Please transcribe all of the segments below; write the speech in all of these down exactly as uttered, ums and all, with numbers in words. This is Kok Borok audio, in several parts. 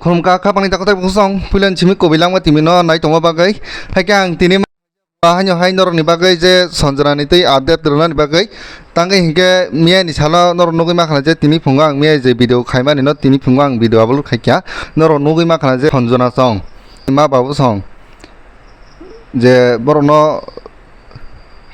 Khulumkha khapangni takhuk tei bukhuk song, puilani simi Kobilangma T V no nai tongma bagwi. Haikhe ang tini ma-, haino hai norokni bagwi je Sanjana ni twi update rwnani bagwi. Tangwi hinkhe miyani salo norok nugwi mankha je tini phungo ang miyai je video khaimani no tini phungo ang video upload khaikha. Norok nugwi mankha je Sanjana song, ma babu song. Je borokno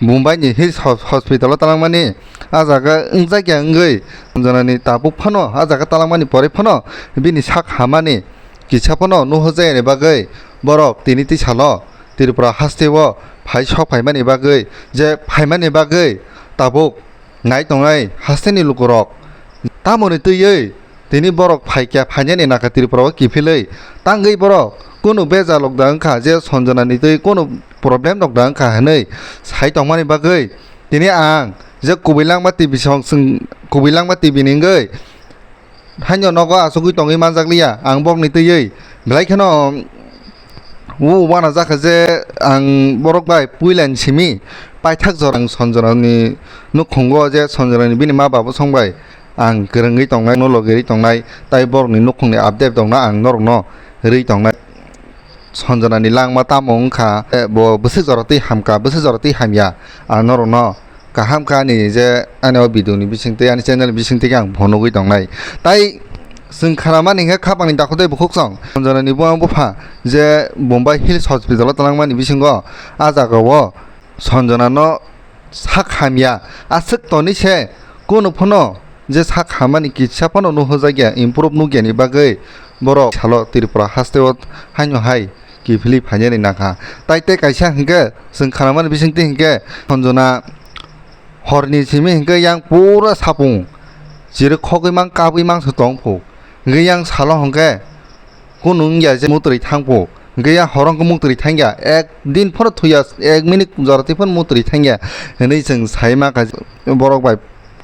Mumbai ni Hills hos-, hospital o talangmani, ah jaga wngjakya wngwi Sanjana ni tabuk phano ah jaga talangmani pore phano bini sak hamani kisa phano nuhujayani bagwi borok tini twi salo Tripura haste o phai sok phaimani bagwi, je phaimani bagwi tabuk nai tongnai hasteni lukurok. Tamoni twiwi tini borok phaikya phainani nangkha Tripura o kiphilwi. Tangwi borok kunu bejal rok da wngkha je Sanjana ni twi kunu problem rok da wngkha hinwi sai tongmani bagwi tini ang je Kobilangma T V song chwng Kobilangma T V ni wngwi haino nogo achugwi tongwi manjakliya ang bokni twiwi. Belai kheno o uanajakha je ang borok bai puilani simi paithak jora ang Sanjana ni nukhungo je Sanjana ni bini ma babu song bai ang kwrwngwi tongnai, no logi rwi tongnai, tai borokni nukhungni update tongna ang norokno rwi tongnai. Sanjana ni langma tamo wngkha, eh, bo bwswk jora twi hamkha, bwswk jora twi hamya, ang norokno kaham kha ani je ani o video ni bisingtwi, ani channel ni bisingtwi khe ang phunugwi tongnai. Tai chwng khanamani hinkhe khapangni takhuk tei bukhuk song Sanjana ni buma bupha je Mumbai Hills Hospital o talangmani bisingo ah jaga o Sanjana no sak hamya, aswk toni se kunu phano je sak hamani kisa phano nuhujakya, improve nukyani bagwi borok salo Tripura haste o haino hai kiphilwi phainani nangkha. Tai tei kaisa hinkhe chwng khanamani bisingtwi hinkhe Sanjana horni simi hinkhe yang pura sapung chirwi khogwi mang kabwi mang se tongphu. Hinkhe yang salo hinkhe kunu wngya je mutrwi thangphu. Hinkhe yang horo hinkhe mutrwi thangya, ek din phano thuya, ek minute jora twi phano mutrwi thangya hinwi chwng sai mankha borok bai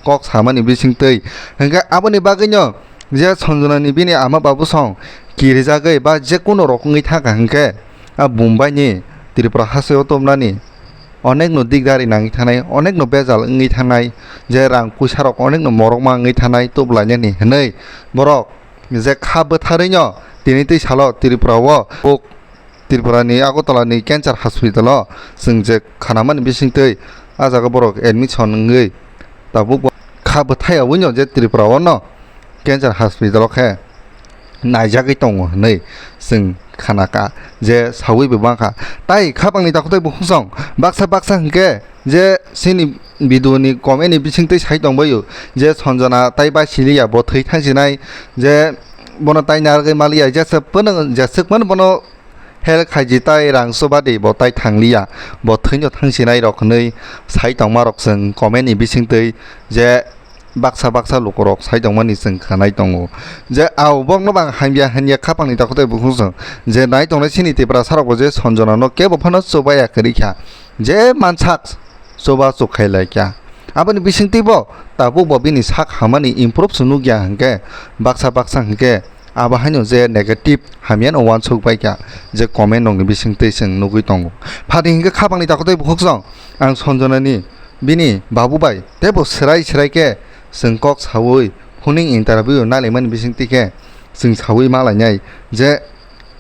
kok samani bisingtwi. Hinkhe aboni bagwino je Sanjana ni bini ama babu song kirijagwi ba je kunu rok wngwi thangkha hinkhe a Mumbai ni Tripura haste o tubunani onekno dikdari nangwi thanai, onekno bejal wngwi thanai, je rang puisa rok onekno morokma wngwi thanai tubulainani hinwi borok je kha bwtharwino tini twi salo Tripura o Tripura ni Agartala ni cancer hospital o chwng je khanamani bisingtwi ah jaga borok admission wngwi tabuk bo kha bwthai awino je Tripura o no cancer hospital o khe naijagwi tongo hinwi chwng khanakha je sawi bo mankha. Tai khapangni takhuk tei bukhuk song baksa baksa hinkhe je chini video ni comment ni bisingtwi sai tongbaio je Sanjana tai bai siliya bo thwi thangsinai je bono tai narwgwi maliya jeswk phano jeswk phano bono help khaiji tai rang chubadi bo tai thangliya, bo thwino thangsinai rok hinwi sai tongma rok chwng comment ni bisingtwi je baksa baksa lukurok sai tongmani chwng khanai tongo je au bokno bang hamya hanya khapangni takhuk tei bukhuk song je nai tongnai chini Tiprasa rok bo je Sanjana no kebo phano chubaya kwrwi kha je mansak chubachu khai lai kha. Aboni bisingtwi bo tabuk bo bini sak hamani improve se nukya hinkhe baksa baksa hinkhe abo haino je negative hamyano uansuk bai kha je comment rokni bisingtwi chwng nugwi tongo. Phadi hinkhe khapangni takhuk tei bukhuk song ang Sanjana ni bini babu bai teibo swrai swrai khe chwng kok saui phuning interview nalaimani bisingtwi khe chwng saui malainai je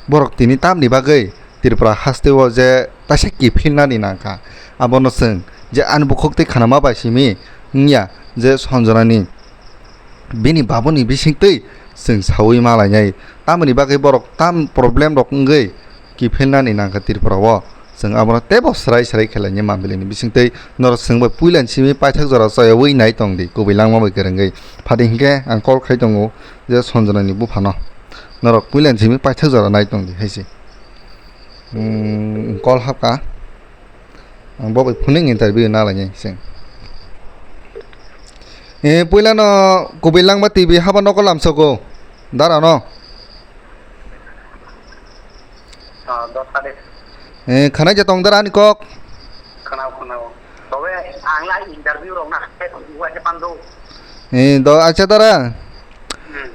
borok tini tamni bagwi Tripura haste o je kaisa kiphilnani nangkha. Abono chwng je ani bukhuk tei khanama bai simi wngya je Sanjana ni bini babuni bisingtwi chwng saui malainai. Tamoni bagwi borok tam problem rok wngwi kiphilnani nangkha Tripura o. Chwng abono teibo swrai swrai khelaini mambili ni bisingtwi norok chwng bai puilani simi paithak jora chayaui nai tongdi, kubui langma bai kwrwngwi. Phadi hinkhe ang call khai tongo je Sanjana ni buphano. Norok puilani simi paithak jora nai tongdi hai se. Hmm, call hapkha. Ang bo bai phuning interview na lainai chwng. Eh, puilano kubui langma T V haba nogo lamsogo. Dara no. Ah, dos tarik. Eh, khanai ja tong dara ani kok. Khanao, khanao. Tobe ang lai interview rok na, uaise pando. Eh, do acha dara. Hmm.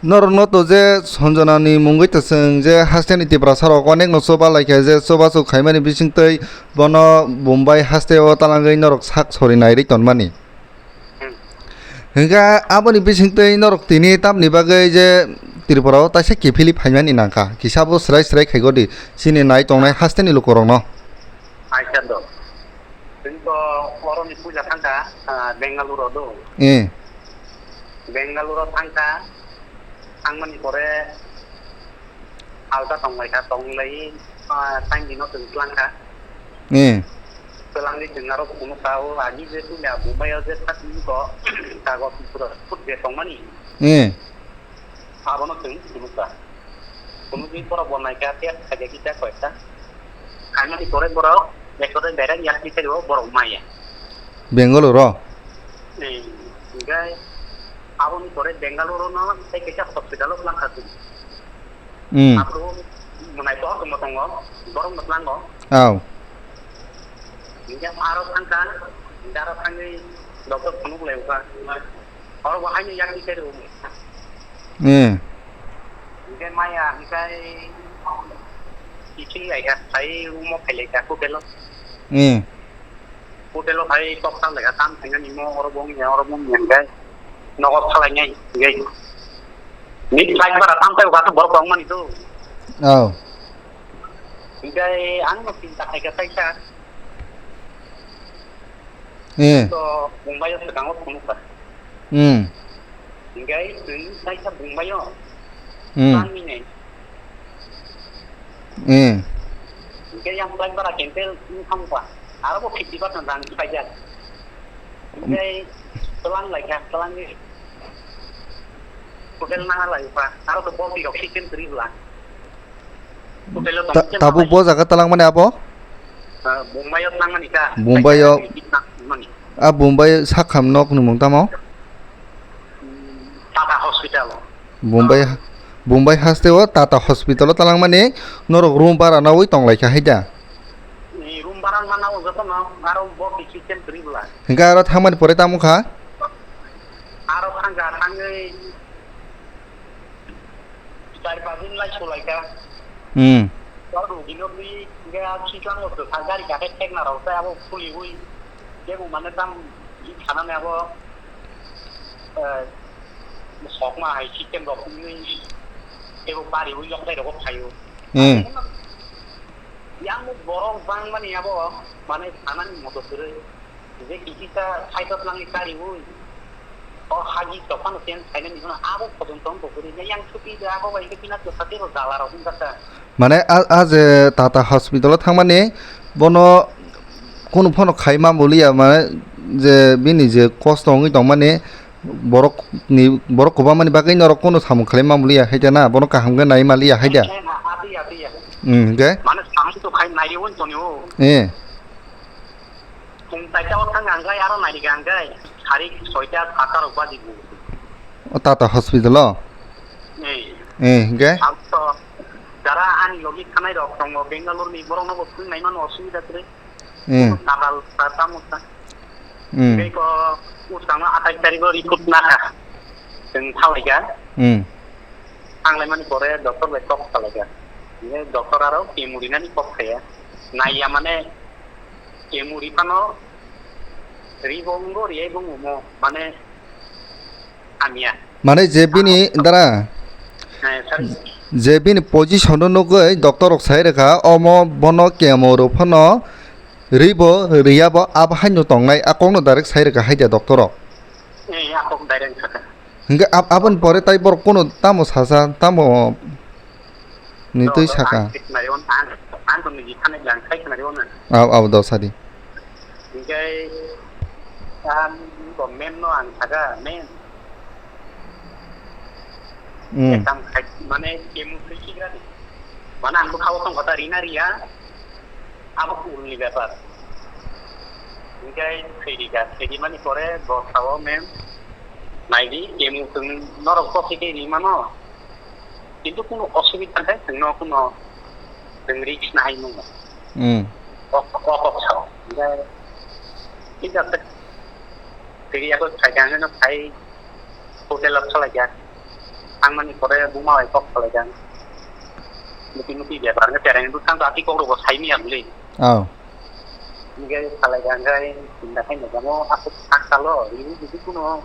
Norokno to je Sanjana ni mungwi to chwng je hasteni Tiprasa rok onek no choba lai kha je choba chuk khaimani bisingtwi bono Bombay haste o talangwi norok sak sori nai ri tonmani. Hmm. Hingkha aboni bisingtwi norok tini tamni bagwi je Tripura o taisa kiphilwi phaimani nangkha, kisa bo swrai swrai khaigodi chini nai tongnai hasteni lukurokno. Aisa do. Chwng to oroni puila thangkha, ah, Bengaluru do. Eh. Bengaluru thangkha, thangmani pore alta tonglaikha, tonglai, ah, tangdino chwng twlangkha. Eh. Twlangwi chwng aro phunukha, o agi je puila Mumbai o je thak ko kagoj pura phut je tongmani. Eh. Abono chwng phunukha. Phunukgwi borok bo naikha, test khaijak kisa koyekta. Khaimani pore borok ekore direct yakni thaio borok maya. Bengaluru o? Eh, hinkhe aboni pore Bengaluru no tei kaisa hospital o twlangkha chwng. Hmm. Aphuru mwnai pohor tongma tongo, borok no twlango. Aw. Hinkhe aro thangkha, hinkhe aro thangwi doctor phunuk lai wngkha. Oro bo haino yakni teri wngkha. Eh. Hinkhe maya hinkhe kiphil laikha, sai room o phailaikha hotel o. Eh. Hotel o phai kok sa laikha, tam thainani mo oro bo wngya, oro bo wngya hinkhe nogo phalainai hinkhe. Ni flight bara tam phai wngkha borok rok mani tu. Oh. Hinkhe ang no chinta khaikha kaisa. Eh. To Mumbai o swkango phunukha. Hmm. Hinkhe chwng kaisa Mumbai o Hmm. Tangwi nai. Eh. Hinkhe yang flight bara cancel wng thangkha. Aro bo fifty percent rang khaijak. Hinkhe twlang laikha, twlangwi hotel nang lai kha. Aro to bol tirok system kwrwi bwla. Hotel o Ta-, tongkhe tabuk nang bo lai. Jaga twlang mani abo? Ah, Mumbai o twlang mani kha. Mumbai o. Kaisa meeting nang mani. A Mumbai sakham nok ni mung tamo? Tata Hospital. Mumbai, Mumbai haste o Tata Hospital o twlang mani norok room bara nawi tong lai kha hai da? Ni room bara mana o joto no aro bo bisi chen kwrwi bwla. Hinkhe aro thangmani pore tamo kha? Aro thangkha thangwi Char pas din lai sulai kha. Hmm. Aro rugino bwi hingke a sikang o kwthar gari kakhe thekna rok tei abo khuli ui. Kebo mane tam i khanani abo, eh, sokma hai system rok ui. Kebo bari ui yok tai rok phaio. Hmm. Yang borok bang mani abo mane khanani moto kwrwi. Je kisi ta side o twlangwi kariui, o hagi tophano chen khainani hwnba abo photon tong bo kwrwi na yang thupi de abo bai khe pina kwsa tei bo jala rok wngkha ta. Mane a, a je Tata Hospital o thangmani bono kunu phano khai ma muliya, mane je bini je kosto wngwi tongmani borok ni, borok kwbangmani bagwi norok kunu samung khlai ma muliya hai da na, bono kaham khe nai maliya hai da. Khe na, ati, ati, ati. Hmm, hingke? Mane samung to khai nai won toni o. Eh. Chwng chaita o thang ang gai, aro nai rikha ang gai. Sarik soita sata rok baji bu. O Tata Hospital o? Eh. Eh, hingke? Ang to jara ani logi thanai rok tongo, Bangalore ni borok no bo thung nai mano osubida kwrwi. Eh. Tata, tata mo ta. Hmm. Tei ko usang no athais tarik o report na kha. Chwng thalai kha. Hmm. Thang lai mani pore doctor bai kok salai kha. Ye doctor aro chemo rinani kok khaya. Nai ya mane Kemuri phano ribo wngbo, riyai bo wngmo, mane hamya. Mane je bini dara, eh, sorry. Je bini position no nugwi doctor rok sai rwkha, omo bono kemo rw phano ribo, riyabo abo haino tongnai, a kokno direct sai rwkha hai da doctor rok. Eh, a kok direct sakha. Hingke ab-, aboni pore tai borok kunu tamo sasa, tamo ni twi saka. Ang khe khwnari o, ang, ang to niji thanai lang khai khwnari o na. Ab-, abo do sadi. Hingke, ang to mem no ang saka, mem. Hmm. Ekdam khai, mane, kemu khai khigra di. Mane, ang bwkha o tong kota rina riya. Abo kubun ni bepar. Hingke thwidi kha, thwidi mani pore bo sao mem naidi, kemu chwng norok kok khe ri mano, kintu kunu osubida khe chwngno kunu chwng risk nahai mano. Hmm. Kok, kok, kok sao. Hingke thik ache, thwidi ako phai khe ang no phai hotel o salai kha. Thangmani pore buma bai kok salai kha. Nuki nuki bepar hingke tereng bwkhang to ati kok rok bo sai miya bwle. Oh. Hingke salai kha hingke chinta khaina jamo aswk sak salo, ini bisi kuno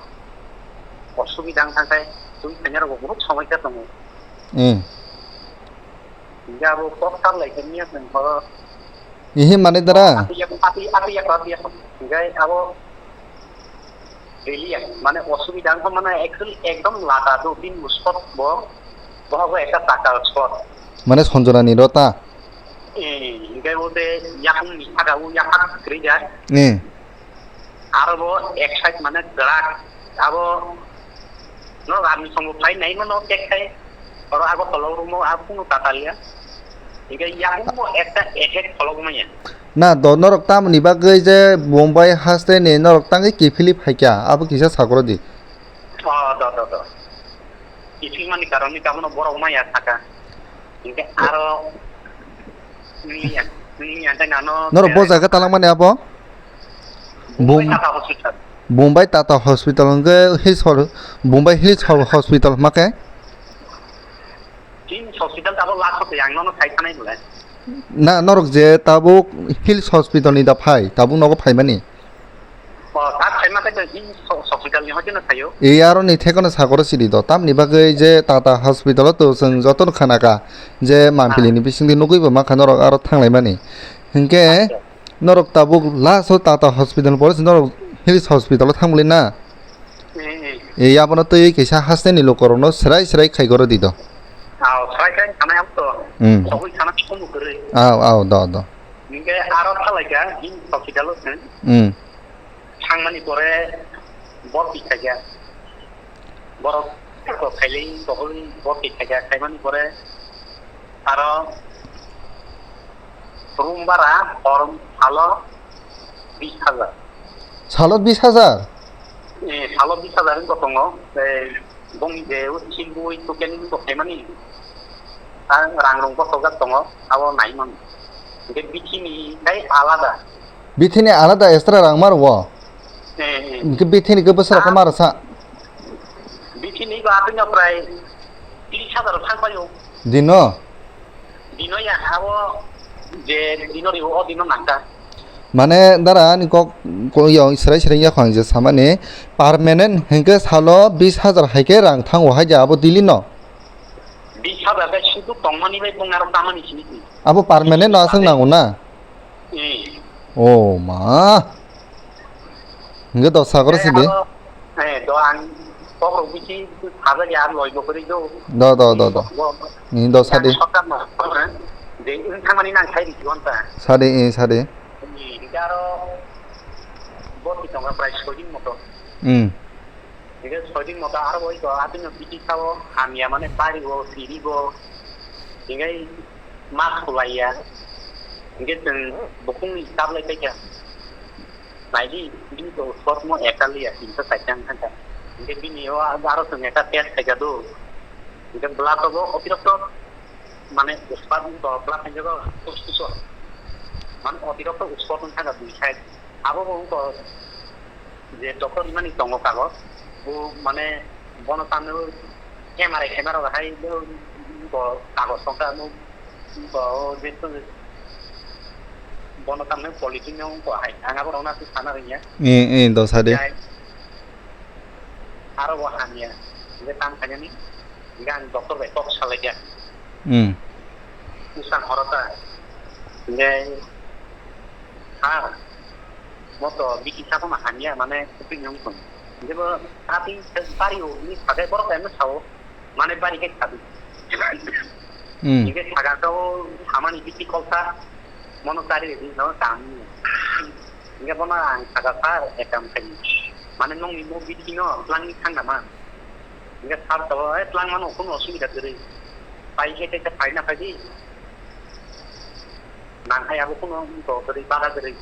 osubida wng thangkhe twi khaina rok bo bahut somosya tongo. Hmm. Hingke abo kok tar lai khe miya chwng horo. Ihi mane dara? Apiya, api, apiya, apiya. Hingke abo relia, mane osubida wngkha mane actually ekdom lata do, bini spot bo, bo bo ekta takal spot. Mane Sanjana ni rota? Eh, hingke bo de yakung ni saka o yaphak kwrwi da. Eh. Aro bo ek side mane kwrak, abo no rani songo phai nai mano tek khai, oro abo tolo rumo abo kuno tatalia, hingke yakung bo ekta effect kholok maya. Na do norok tamoni bagwi je Bombay haste ni norok tangwi kiphilwi phaikha, abo kisa sakoro di. O, do, do, do. Kiphilmani karon ni kabono borok maya saka. Hingke aro nini, nini yantai nano. Norok bo jaga talangmani abo? Mumbai Bum-, Tata Hospital. Mumbai Tata Hospital hingke Hills Hor-, Mumbai Hills Ho-, Hospital hingma khe? Hills Hospital tabo last hote yang nono sai thanai bole. Na, norok je tabuk Hills Hospital ni da phai, tabuk nogo phaimani? O, ta phaima khe to Hills Ho-, Hospital ni hoite no phaio. E, aro ni thekono sakoro sidi do. Tamni bagwi je Tata Hospital o to chwng jotono khana kha je Mampili ni bisingtwi nugwi bo ma kha norok aro thanglaimani. Hinkhe acha. Norok tabuk last o Tata Hospital pore se norok Hills Hospital o thangmani na? Hmm, hmm. E, abono twi kaisa haste ni lukorokno serai serai khai goro di do. Aw, serai khai thanai ang to. Hmm. Sogwi thana chikon kwrwi. Aw, aw, do, do. Hingke aro thalaikha, him hospital o thang. Hmm. Thangmani pore borok tikhaikha. Borok kok khailai, tokol borok tikhaikha. Khaimani pore aro room bara hor salo bis hajar. Salo bis hajar? Eh, salo bis hajar wngkha tongo. Eh, Bongni je o thik bui token ni bo khaimani, ang rang rung bosokjak tongo, abo nai mano. Hingke bithini khai alada. Bithini alada extra rang maro bo? Eh, eh. Hingke bithini ke bwswk rok Ah. Maro sa? Bithini ba atwino prai tris hajar thang paio. Dino? Dino ya, abo je dino rio, o dino nangkha. Mane dara ani kok, kok yo serai serai ya khang je samani permanent hingke salo bis hajar hai khe rang thango hai ja abo daily no? Bis hajar khe sudu tongmani bai bung aro tamani sini. Abo permanent no aswk nango na? Eh. Oh ma. Hingke dos sagor Eh, sidi. Abo, eh, do ang kok rok bisi sajak ya loi bo kwrwi do. Do, do, do, do. Bo, Ni do sadi. Ang sokar no, je wng thangmani nang sai rikhi gonta. Sadi, eh, sadi. Ni hingke aro bo ki tonga prai soi din moto. Hmm. Hingke soi din moto aro boi to atwino bisi sao hamya mane bari bo siri bo. Hingke Mas khulaiya. Hingke chwng bukungni staff lai paikha. Naidi, bini to spot mo ekta liya, tinta saita wng thangkha. Hingke bini o aro chwng ekta test khaikha do. Hingke blood o bo otirokto, mane, spot ni to blood khaikha do, kus kuso. Mane, otirokto spot wng thangkha dui side. Abo bo wngkha je doctor ni mani tongo kagoj, bo mane bono tamni M R I khaima rok hai bo wngkha kagoj tongkha, bo wngkha o je to bono tamni polythene no wngkha hai, ang abo rok no aswk sana rwngya. Eh, eh, dosa de. Jai aro bo hamya, je tam khainani, je ang doctor bai kok salaikha. Hmm. Bwsang horo ta, je Sir, mo to bisi sakono hamya, mane, opinion tong. Jebo, ati, bari o, ni sakai borok emno sao, mane, bari ke sabi. Hmm. Ni ke saga to, samani bisi kolsa, mono kari ni no tang. Ni ke bono ang saga sir, ekam kai. Mane, nong ni mo bisi no, planning thang nama. Hingke sir sabo, "Eh, twlang mano, kunu osubida kwrwi. Pai khe tei khe pai na pai di." Nang hai abo kunu wngkha kwrwi, bada kwrwi.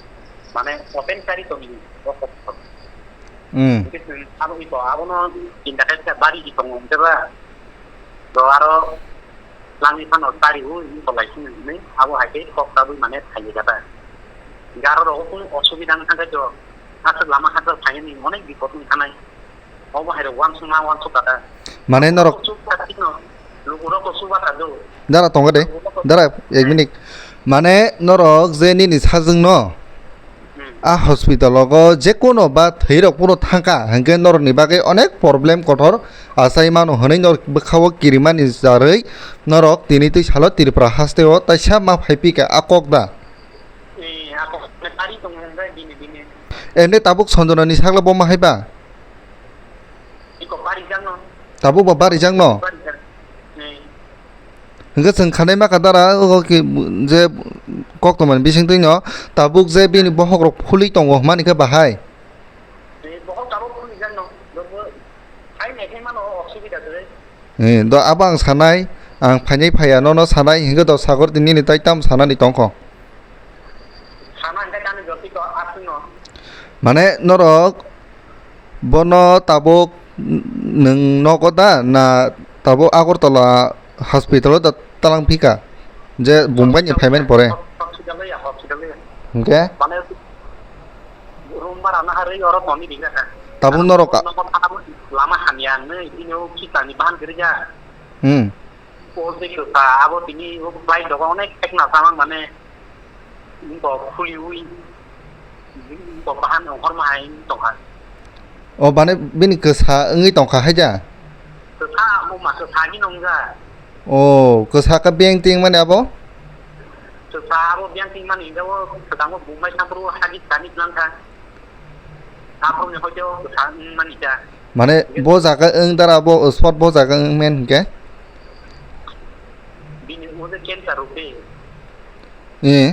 Mane open kari tongdi, o kok kok. Hmm. Hingke chwng abo iko, abono chinta khe khe bari di tongo, hingke ba? Do aro twlangni phano kari o, wngkha lai sini hinwi, abo hai khe kok tabwi mane thaiwi kha ta. Hingke aro rogo kunu osubida wngkha khe do, aswk lama hachal phaiyani onek bipot wngkha nai. Obo hai rok uansukma uansuk kha ta. Mane norok Chuk ta tino, lukurok to chuba ta do. Dara tongo de. Lukurok to Dara, ek minute. Mane norok je nini sajwng no, Hmm. a hospital o je kono ba thwi rok phuru thangkha, hinkhe norok ni bagwi onek problem kotor achai mano hinwi norok bwkha o kirimani jarwi norok tini twi salo Tripura haste o taisa ma phai pika a kok da. Eh, ako na kari tong hwnba bini bini. Ende tabuk Sanjana ni sakla bo ma hai ba? Iko bari jang no. Tabuk bo bari jang no. Bari jang. Eh. Hingke chwng khanai ma ka dara, o ki je kok tongmani bising twi no tabuk je bini bohok rok phulwi tongo hwnmani khe bahai. Eh, bohok tabuk phulwi jang no. Dorbo hai nai khe mano osubida kwrwi. Eh, do abo ang sanai, ang phainai phaiya nono sanai, hingke do sagor di nini tai tam sanani tongkho. Sana hingke kani jotoi to aswk no. Mane norok bono tabuk nwng nogo da na tabuk Agartala hospital o da talang phika je Bombay ni phaimani pore? Hospital ya, hospital ya. Hingke? Mane room bara na hari oro toni diga ka. Tabuk norok a- Lama hamya nai, bini o kitani bahan giri ja. Hmm. O je kwsa, abo tini o flight dogo onek thekna samang mane, bo khuliwi, bo bahan ongkhorma hai tongkha. O mane bini kwsa wngwi tongkha hai da? Kwsa, amo ma kwsa ni nongja. O, kwsa khe beng ting mani abo? Kwsa abo beng ting mani, abo kwtango bumbai sampru hagi kani tlang kha. Aphuru ni hoite o kwsa wng mani kha. Mane bo jaga wng dara bo spot bo jaga wng men hinkhe? Bini o je cancer rok de. Eh.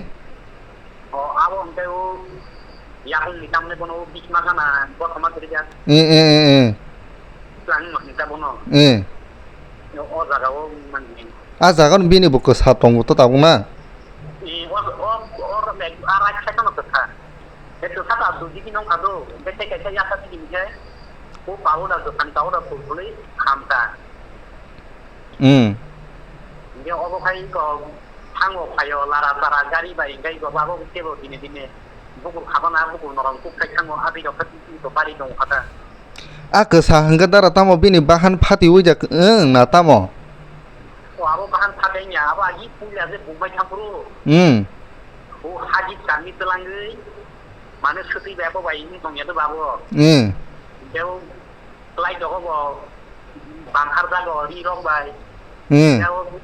O abo hinkhe o yakung ni tamne bono o bisma gana bothoma kwrwikha. Eh, eh, eh, eh. Twlang ma hinta bono. Eh. O jaga o mani. A jaga no bini bo kwsa tongo to tabuk na? Eh, o, o, o, o, a right side no kwsa. Eto saka dujiki nong kado, bete kaisa yasa tiki nje, o powder do kan powder pul puli khamta. Hmm. Nje obo khai ko thango phayo lara sara gari bai ngai go babo kebo dine dine bukur khabana bukur norong kuk khai thango abi rok kha tiki to bari dong khata. A kwsa hwnkhe dara tamo bini bahan phatiwi jak wng na tamo? O abo bahan phatainya, abo agi puila je bumbai thaphuru. Hmm. O hagi kami twlangwi, mane swtwi bai abo bai wng tongya de babo. Hmm. Teo klai dogo bo bangkhar jago ri rok bai. Hmm. Teo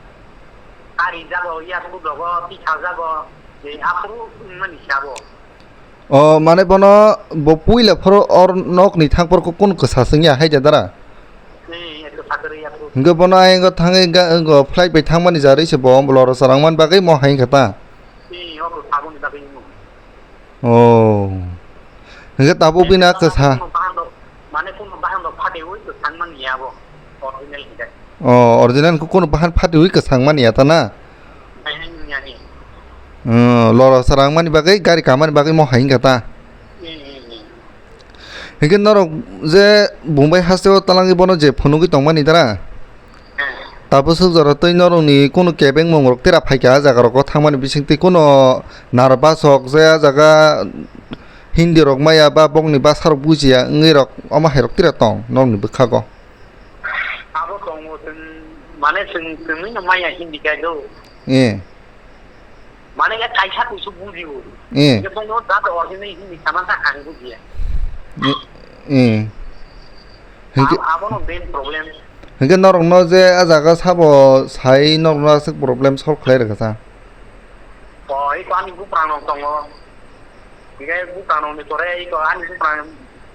kari jago ya su dogo, tisa jago, je aphuru wngmani sabo. O, mane bono bo puila phoro or nok ni thang phoro kunu kwsa swngya hai da dara? Ni, eto sakari ya tu. Hingke bono ayang thangwi ga, go flight bai thangmani jarwi se bo loro sarang man bagwi mo hai kha ta? Ni, o to saboni bagwi mo. O. Hingke tabuk bini a kwsa. Mane kunu bahan rok, mane kunu bahan rok phatiwi kwsang mani ya bo. Original hingke. O, original kunu bahan phatiwi kwsang mani ya ta na? Hai, hai, ni, ya, ni. O, loro sarang mani bagwi, gari kamani bagwi mo hai kha ta? Ni, ni, ni. Hingke norok je Bombay haste o talangwi bono je phunugwi tongmani dara? Tabuk swk jora tei norokni kunu kebengmung rok tera phaikha a jaga rogo thangmani bisingtwi kunu narwbasok je a jaga Hindi rok maya ba bokni bwsa rok bujiya wngwi rok omo hai rok tera tong norokni bwkhago? Abo tongo chwng, mane chwng, chwngno maya Hindi kai do. Eh. Mane ya kaisa kusu bujio. Eh. Hingke bongno jat original Hindi sama ta ang bujia. Eh, eh. Hingke, ab-, abono main problem. Hingke norokno je a jaga sabo sai norokno aswk problem solve khlai rwkha sa? O, iko ani buprang rok tongo. Hingke buprang rokni pore iko ani buprang,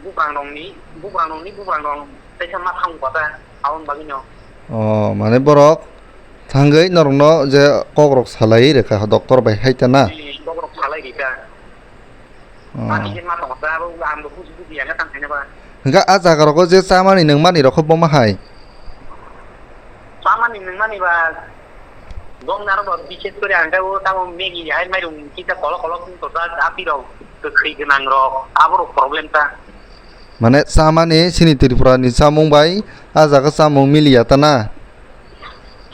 buprang rokni, buprang rokni, buprang rok teisa ma thang kota, aboni bagwino. O, mane borok thangwi norokno je kokrok salai rwkha doctor bai hai ta na? Ee, kokrok salai rwkha. O. Ani je ma tongo ta, abo ang bo buji buji ya tang khaina ba. Hingke a jaga rogo je chamani nungmani rok khe boma hai? Chamani nungmani ba, bong naro ba bises kore ang khe o tamo Maggi hai mairung kisa kolok kolok wng tongjak, a pirok kwkhwi gwnang rok, aborok problem ta. Mane chamani chini Tripura ni chamung bai a jaga chamung miliya ta na?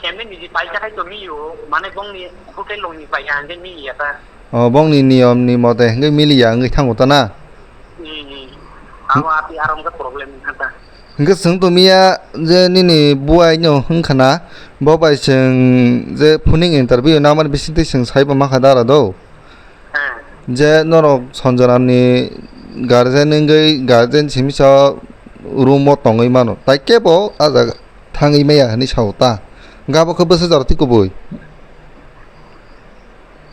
Kemni niji paisa khai to miyo, mane bongni hotel rokni paisa hingke miliya ta. O, bongni niyom ni mote hingke miliya wngwi thango ta na? Hmm, hmm. Abo api arong khe problem wngkha ta. Hingke chwng tongmiya je nini buai no wngkha na, bo bai chwng je phuning interview namani bisingtwi chwng saibo mankha dara do. He. je norok Sanjana ni guardian wngwi guardian simisa room o tongwi mano, tai kebo ah jaga thangwi maya hinwi sao ta. Hwnkhe abo khe bwsajak rok tei kubui.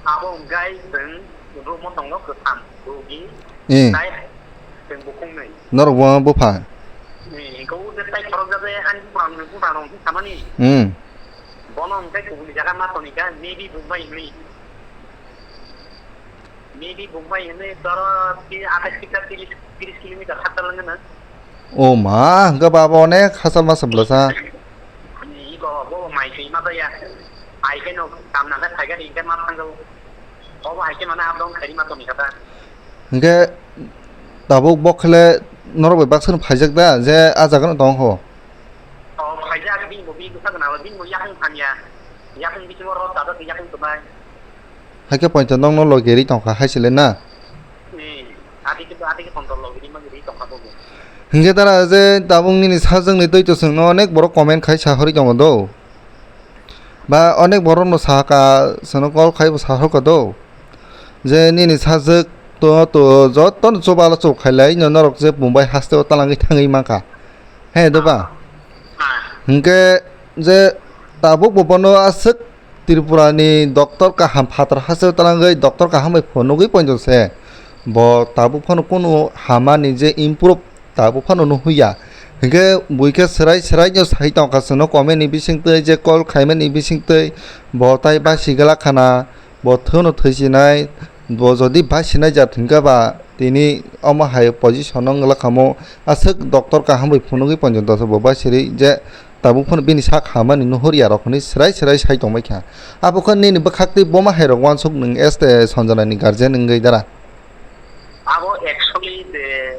Abo hwnkhe chwng room o tongo kwtham, rugi, eh, tai chwng bukhuknwi. Norok bo bupha. Eh, hwnkhe o je tai khorokjak je ani bupha rok, bupha rok hwnwi samani. Hmm. Bono hwnkhe kubuni jaga ma toni kha, maybe buk bai hwnwi. Maybe buk bai hwnwi toro ki athais kilometer, tiris, tiris kilometer khatal wngwi no. O ma, hwnkhe ba abo onek hachal masa bwlasa. Ani iko bo mai twi ma ya. Ai khe no kam na kha thai gari hwnkhe ma thango. Obo hai khe mane up down khairi ma toni kha ta. Hwnkhe tabuk bo khle norok bai baksa no phaijak da je ah jaga no tong kho. O phaijak bini bo bini bwsa gana bini bo yakung thangya. Yakung bisingo rot tada yakung twnai. Hai khe poito nokno logi ri tongkha hai se le na? Hmm. Adi khe, adi khe poito logi ri magi ri tongkha bo. Hwnkhe dara je tabuk nini sajwkni twi to chwngno onek borok comment khai sa hori tongo do. Ba onek borokno saka, chwngno call khai bo sa hokha do. Je nini sajwk to, to jotono chubalo chub khailai no norok je Mumbai hasteo talangwi thangwi mankha. He do ba? Ah. Hwnkhe je tabuk bo bono aswk Tripura ni doctor kaham phatar hasteo talangwi doctor kaham bai phunugwi poito se. Bo tabuk phano kunu hamani je improve tabuk phano nuhwi ya. Hwnkhe bui khe swrai swrai no sai tongkha chwngno comment ni bisingtwi je call khaimani bisingtwi bo tai basi glak khana. Bo thwno thwisinai, bo jodi bai sinai jat hwnkhe ba tini omo hai position o wngla khamo, aswk doctor kaham bai phunugwi ponjon doso bo bai siri je tabuk phano bini sak hamani nuhur ya rok hwnwi swrai swrai sai tongbai kha. Abo khe nini bwkhak tei boma hai rok uansuk nwng este Sanjana ni guardian wngwi dara? Abo actually je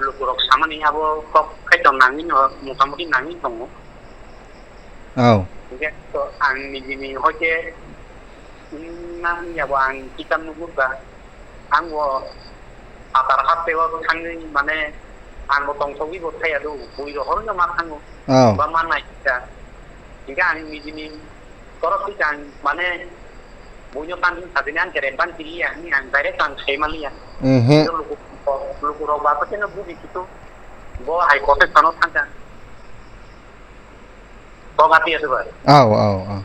lukurok samani abo kok khaito nangwi no, motamuti nangwi tongo. Aw. Hingke to ang nijini hoite wngna wngya bo ang kitab nugurba. Ang bo atar haste o thangwi mane ang bo tongsogwi bo thaya do, bui rohor no ma thango. Aw. Ba ma nai kisa. Hingke ang nijini torok kisa ang mane buino tang sajini ang kere ban kiriya, ang direct ang khai maliya. Mhm. Luku, luku rok ba ko teno buji kitu. Bo hai kote sano thangka. Kok ati ase bai. Aw, aw, aw.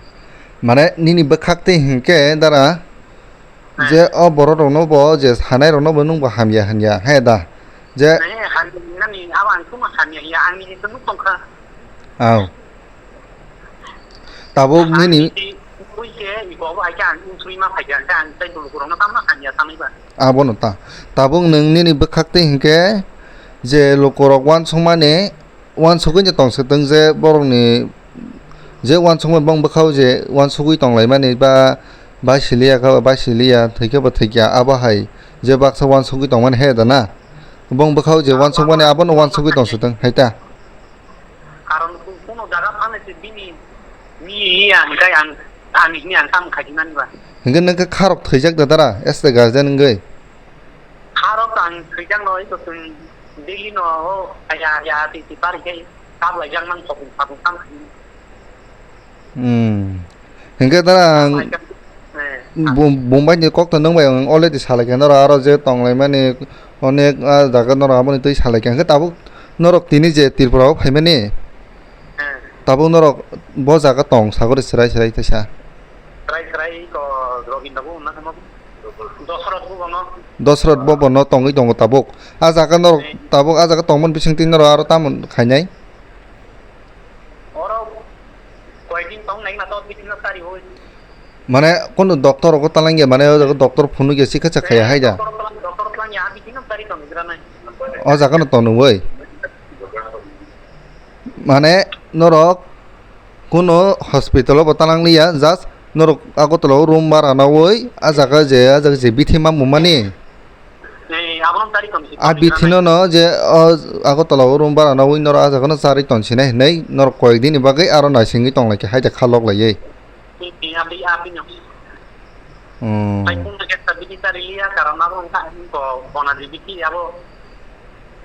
Mane nini bwkhak tei hinkhe dara, eh, je o borok rokno bo je sanai rokno bo nwng bo hamya hanya he da. Je eh, hamya nani abo ang tuma hamya ya, ang ni tongkha. Aw. Tabuk nini. Twi ke iko bo hai ke ang twi ma phai ke ang tei dulu kurang tama hamya sanai ba. Abono ta. Tabuk nwng nini bwkhak tei hinkhe je lukurok uansukmani uansugwi tong se tong je borokni je uansukmani bong bwkhao je uansugwi tong laimani ba bai siliya kha bai siliya thwikhe bo thwikya abo hai je baksa uansugwi tongmani he da na bong bwkhao je uansukmani abono uansugwi tong se tong hai ta. Karon ku-, kuno jaga phano se bini mi iya hingkai ang, ang hini ang kam khaji mani ba. Hingke nang khe kharok thwijak da dara, este guardian wngwi. Kharok ang thwijak no ito tun daily no o aya aya ti ti pari kai kap lai jak mang thok thok kam khaji. Hmm. Hingke dara ang Kap lai jak, eh, bum-, Bumbai ni kok to nang bai ang already salai kha noro aro je tong lai mani onek ah jaga noro aboni twi salai kha hingke tabuk norok tini je Tripura o phai mani. Hmm. Tabuk norok bo jaga tong sagori chwrai chwrai teisa. Chwrai chwrai ko Robin babu wngna khe ma Dosrot bo bono. Dosrot bo bono tongwi tongo tabuk. Ah jaga norok Hmm. tabuk ah jaga tongmani bisingtwi norok aro tamo khainai? Oro koyekdin tong nai na to bising no sari hoi. Mane kono doctor rogo talangya mane o jaga doctor phunukya sikha cha khaya hai da. Doctor tlang, doctor tlang ya bising no sari tong gira nai. O jaga no tonwi. Mane norok kuno hospital o bo tanang liya, just norok Agartala o room bara nawi, ah jaga je, ah jaga je bithi mamung mani. Nei, abono tari tong si, ah tong bithi no no je, o Agartala o room bara nawi norok ah jaga no charwi tong sinai hinwi norok koyek din ni bagwi aro naisingwi tong lai khe hai da kha lok laiwi. Ni, ni, abi, abi no. Hmm. Pai kung ke sabiti tari liya, karena abo wngkha, ko, bona di biti, abo,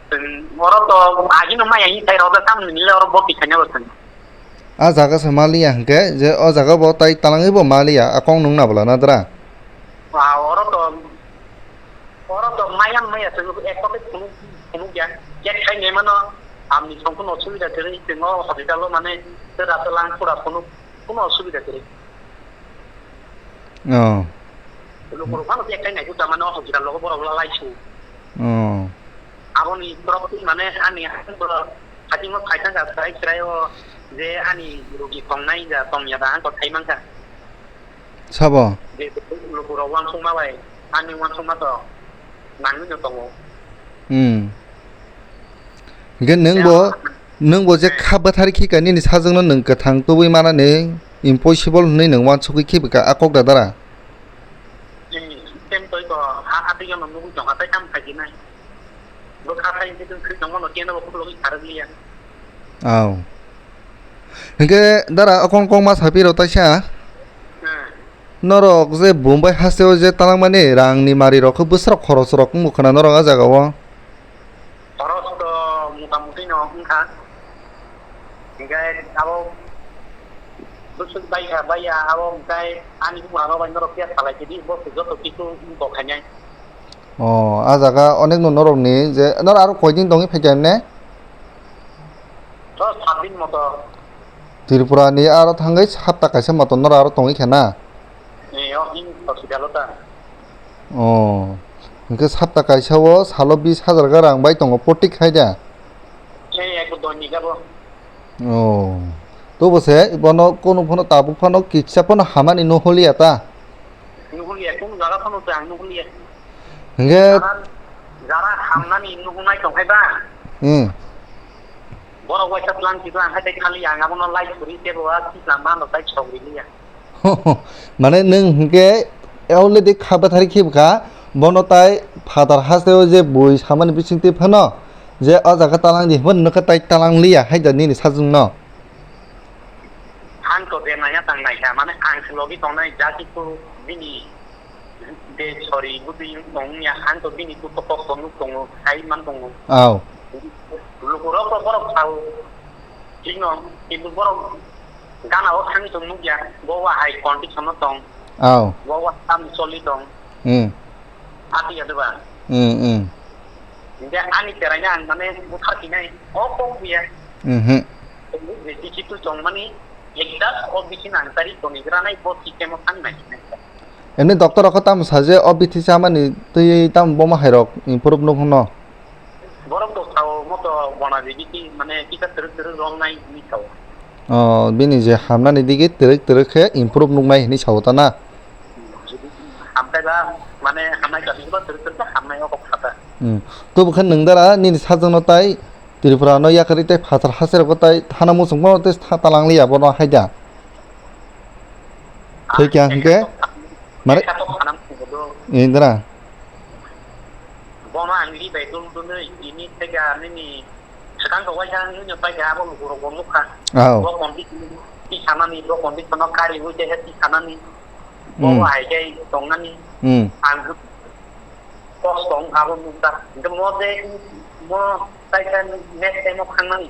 hmm, oro to, agi no maya, ini sai roda sam nile oro boti kanya bo sen. Ah jaga se maliya hingke, je o jaga bo tai talangwi bo maliya, a kong nung na bwla na dra? Wa, oro to, Ayang maya chwng ek pocket phunuk, phunuk ya. Yak khai nai mano, amni song kuno subida kwrwi, chwng o hospital o mane, tera tela ang pura phunuk, kuno subida kwrwi. Oh. Lukurok phano yak khai nai kuta mano, hospital o borok la lai su. Oh. Aboni borok twi mane ani borok khatingo khai thangkha, chwrai chwrai o je ani rugi tongnai ja tongya da ang ko khai mankha. Sabo? Je lukurok uansukma bai, ani uansukma to nangwi no tongo. Hmm. Hingke nwng bo, nwng bo je kha bwthari khika nini sajwkno nwng kwthang tubui manani impossible hwnwi nwng uansukgwi khibika a kok da dara? Hmm, tem toi to ha, ha twi no nugwi tongkha, tai tamo khaijinai. Bo kha khai hwnkhe chwng khri tongmano keno bo khulogwi pharwk liya. Aw. Hingke dara okon kong ma saphi rw taisa. Hmm. Norok je Bombay hasteo je talangmani rangni mari rok khe bwswrok khoros rok wngbo khwna norok a jaga o. Khoros to mota moti no wngkha. Hingke abo bwswk bai kha, bai ya, abo hingke ani buma rok bai norok khe salai khe di, bo joto kisu wngkha khainai. O, a jaga onek no norok ni je, norok aro koi din tongwi phaikha hwnne? Dos sat din moto. Tripura ni aro thangwi sapta kaisa moto norok aro tongwi kha na? Ni, o, in hospital o ta. O, hwnkhe sapta kaisa o salo bis hajar ga rang bai tongo, potik hai da? Ni, eko doni gabo. O, tobo se bono kunu phano tabuk phano kisa phano hamani nuhuliya ta? Nuhuliya, kunu jaga phano ta ang nuhuliya. Hingke jara, jara hamnani nuhunai tongkhai ba? Hmm. Borok waisa plan kibo ang hai tai khali ang abono lai suri tebo a kislam mano tai sogri liya. Mane nwng hingke already kha bwthari khibkha, bono tai phatar hasteo je bui samani bisingtwi phano je o jaga talang di hwnba nokha tai talang liya hai da nini sajwkno. Ang to je naiya tang naikha, mane ang se logi tongnai ja kitu bini de sorry butwi tongya, ang to bini kuto kok tongo, tongo, sai man tongo. Aw. Lukurok to borok sao. Thik no, kintu borok gana o thangwi tong nukya, bo wa hai condition o tong. Aw. Bo wa tam choli tong. Hmm. Ati ya diba? Hmm, hmm. Hingke ani cheraino ang mane buthar kinai, o kok buya. Mhm. Tongwi je kichi tu tong mani, ekta o bisi nang tari toni granai bo system o thang nai. Emni doctor rok tamo sa je o bithi chamani twi tamo boma hai rok improve nuk hwno. Borok to sao moto bona de bithi mane kisa twrwk twrwk rong nai ni sao. O, bini je hamnani digi twrwk twrwk khe improve nuk nai hini sao ta na? Hamkai ba mane hamnai ka bithi ba twrwk twrwk hamnai o kok khata. Hmm. Tobo khe nwng dara nini sajwkno tai Tripura no yakarwi tei phatar haste rok tai thana muchung bono tei tha talang liya bono hai da. Thwi kya hingke? Mare? Ekha to phanang kubo do. Indra. Bono ang li bai dul dul ni ini tega nini swkang to waisa ang nini pai ga abo lukurok bo nukha. Aw. Bo kondi ti sanani, bo kondi kono kari ui tega ti sanani. Bo Hmm. Hai kai tongnani. Hmm. Ang kos tong abo nukha. Hingke mo de mo tai kan next time o khangnani.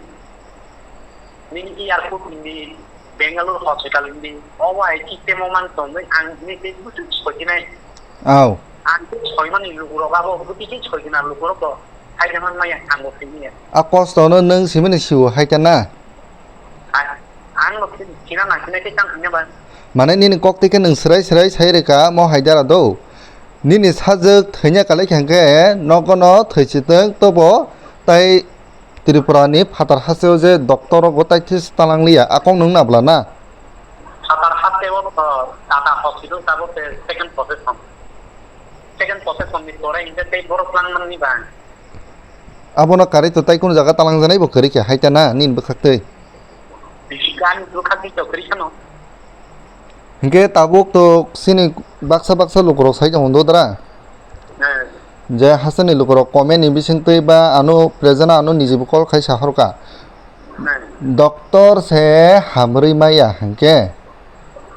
Nini airport hindi, Bangalore hospital hindi, obo hai system o mang tongwi ang nini tei buchuk soikinai. Aw. Ang tei soimani lukurok abo bwtwi tei soikina lukurok bo hai khe man maya ang bo simi ya. A kosto no nwng simini siwo hai khe na? Hai, ang no sina nang sinai tei tang sinai ba. Mane nini kok twi khe nwng swrai swrai sai rwkha mo hai dara do. Nini sajwk thwina kalai khe hwnkhe nogo no thwi chitwng tobo tai Tripura ni phatar hasteo je doctor rogo tai this talang liya, a kok nwng na bwla na? Phatar hasteo, uh, Tata Hospital tabuk se second possession. Second possession ni pore hingke tei borok lang mani ba. Abono karwi to tai kunu jaga talang janai bo kwrwi khe hai ta na nini bwkhak twi. Bisi gani bwkhak twi to kwrwi kheno. Hingke tabuk to sini baksa baksa lukurok sai tongo do dra. Hmm. Je hasteni lukurok comment ni bisingtwi ba ano present ano nijibo call khai sahorka. Hmm. Doctor se hamrwi maya hingke.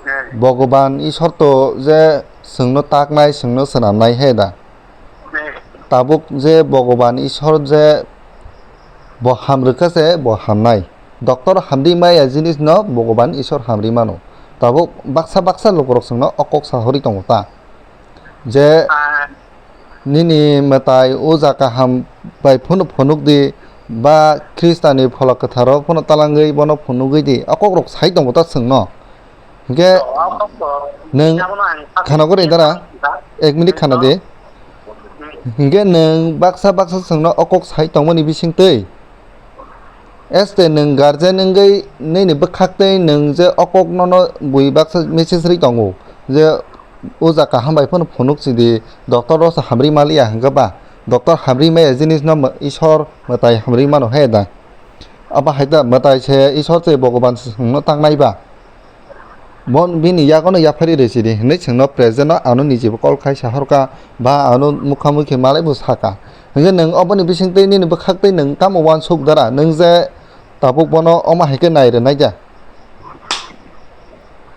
Hmm. Bhogoban Ishwar to je chwngno taknai, chwngno swnamnai he da. Hmm. Tabuk je Bhogoban Ishwar je bo hamrwkha se bo hamnai. Doctor hamrwi maya jinisno Bhogoban Ishwar hamrwi mano. Tabuk baksa baksa lukurok chwngno o kok sahorwi tongo ta. Je ah, Nini mwtai uja kaham bai phunu phunuk di, ba Khristani phola kwtharo phunu talangwi bono phunugwi di. O kokrok sai tongo ta chwngno. Hinkhe nwng khana gori dara, ek minute khana di. Hinkhe nwng baksa baksa chwngno o kok sai tongmani bisingtwi. Este nwng guardian wngwi nini bwkhaktwi nwng je o koknono bui baksa message rwi tongo je uja kaham bai phano phunuk sidi, doctor roksa hamri maliya hwnkhe ba, doctor hamri maya jinisno mw-, Isor mwtai hamri mano he da? Abo hai da mwtai se Isor se Bhogoban se chwngno tangnai ba? Bo bini yagono yaphari rw sidi hinwi chwngno present no ano nijibo call khai sahorkha ba ano mukha mukhi malaibo sakha. Hinkhe nwng oboni bisingtwi nini bwkhaktwi nwng tamo uansuk dara? Nwng je tabuk bono omo hai khe nai rwnai kha.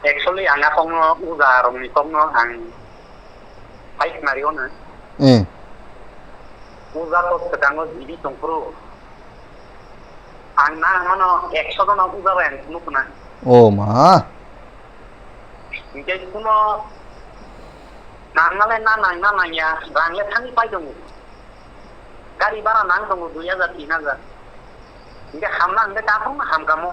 Actually, ang a kokno uja rokni kokno ang hai khna rio na. Eh. Uja kok kwchango jibi tongphuru. Ang na mano ekso jona uja bai ang phunuk na. O ma. Hinkhe kuno nang nale na nang na nang ya, rang le thani pai tongo. Gari bara nang tongo dui hajar, tin hajar. Hinkhe hamna hinkhe kaphang hamkamo.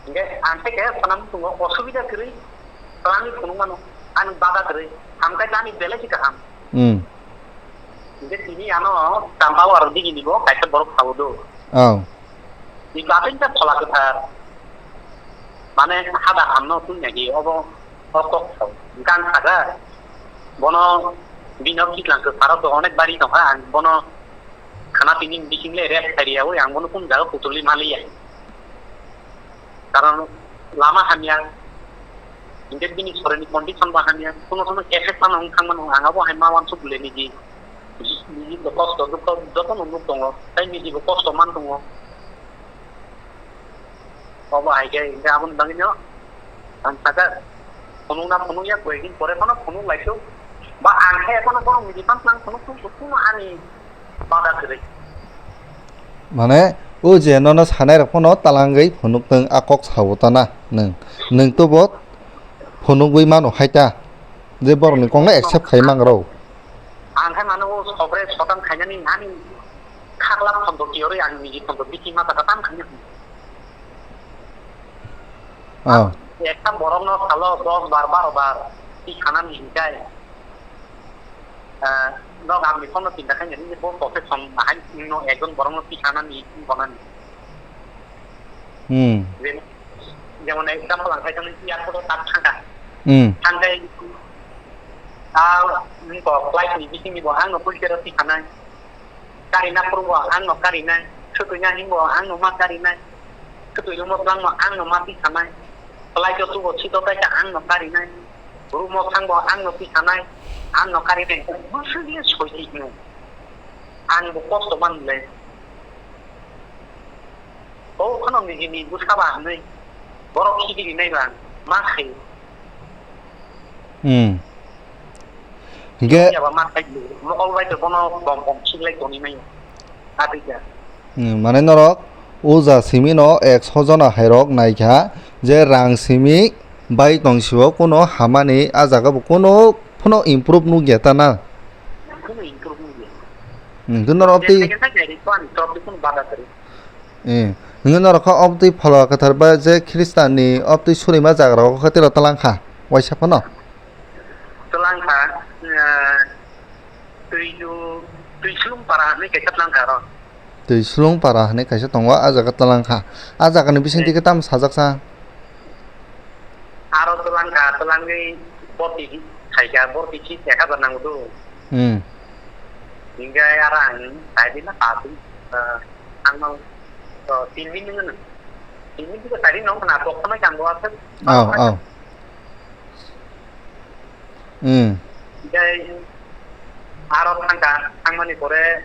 Hinkhe ang khe khe sanam tongo osubida kwrwi, twlangwi phunuk mano. Ang bada kwrwi, hamkhe ani belai se kaham. Hmm. Hinkhe tini ano Champawar digini bo kaisa borok sabo do. Oh. Ni batin ta phola kwthar. Mane hada hamno tun nagi obo o kok sao. Hinkhe ang sakha bono bino kitlang kwtharo to onek bari tongkha, ang bono khana tini bising le rest khairiya oi, ang bono kun jaga putuli maliya. Karon lama hamya, hinkhe bini soroni condition bo hamya, kuno kuno effect phano wng thangmano, ang abo hai ma uansuk le niji, niji bo kosto dukho jotono nuk tongo, tai niji bo kosto man tongo. Obo hai khe hinkhe aboni bagwino ang sakha phunukna phunukya, koi din pore phano phunuk laisuk, ba ang khe phano borok niji phano phunuk thung, kuno ani bada kwrwi. Mane, o je nono sanai rok phano talangwi phunuk tong a kok sao ta na nwng. Nwng to bo phunugwi mano hai ta. Je borok ni kok no accept khai mang rw. Ang khai mano o sokre sotan khainani ani khakla phonto kiyorwi ang niji phonto biti ma ta tam khaina. Oh. Ekta borok no salo dos bar, baro bar ti khanani hinkhe. Ah, nok amni phone no tinta khaina nini bo profession bahai no ekjon borok no tikhanani bonani. Hmm. Jemon, jemon example ang khaisani airport o tak thangkha. Hmm. Thangkhai, ah, nini ko flight ni bising ni bo ang no pulke ro tikhanai. Kari na phuru bo ang no kari nai. Khwtwi na him bo ang no ma kari nai. Khwtwi rwmo twlang no ang no ma tikhanai. Flight o tubo sito kaisa ang no kari nai. Room o thang bo ang no tikhanai, ang no kari nai, bwswk le soi twi hino. Ang bo kosto man le. O kheno niji ni bwsa ba hinwi borok khibiri nai ba ma khai. Hmm. Hinkhe ya ba ma khai mokol bai to bono bom bom siklai toni mai. Abija. Hmm, mane norok uja simi no ekso jona hai rok naikha je rang simi bai tong sio kuno hamani a jaga bo kuno phano improve nukya ta na. Kuno improve nukya. Hmm, norok tei. Eh, hingke norok kha obtwi phola kwthar ba je Khristan ni obtwi surima jaga rok khe tei rok twlang kha waisa phano. Twlang kha, eh, Twidu, Twislung para hinwi kaisa twlang kha aro. Twislung para hinwi kaisa tongo, ah jaga twlang kha. Ah jaga ni bising twi khe tamo sajak sa? Aro twlang kha, twlangwi borti khai kha, borti fees ek hajar nango do. Hmm. Hingke aro ang sai di na pa tu, eh, ang no, eh, tin din nang. Tin din tu sai di nong na tok sama jang bo asal. Oh, oh. Hmm. Jai aro thangka, thangmani pore,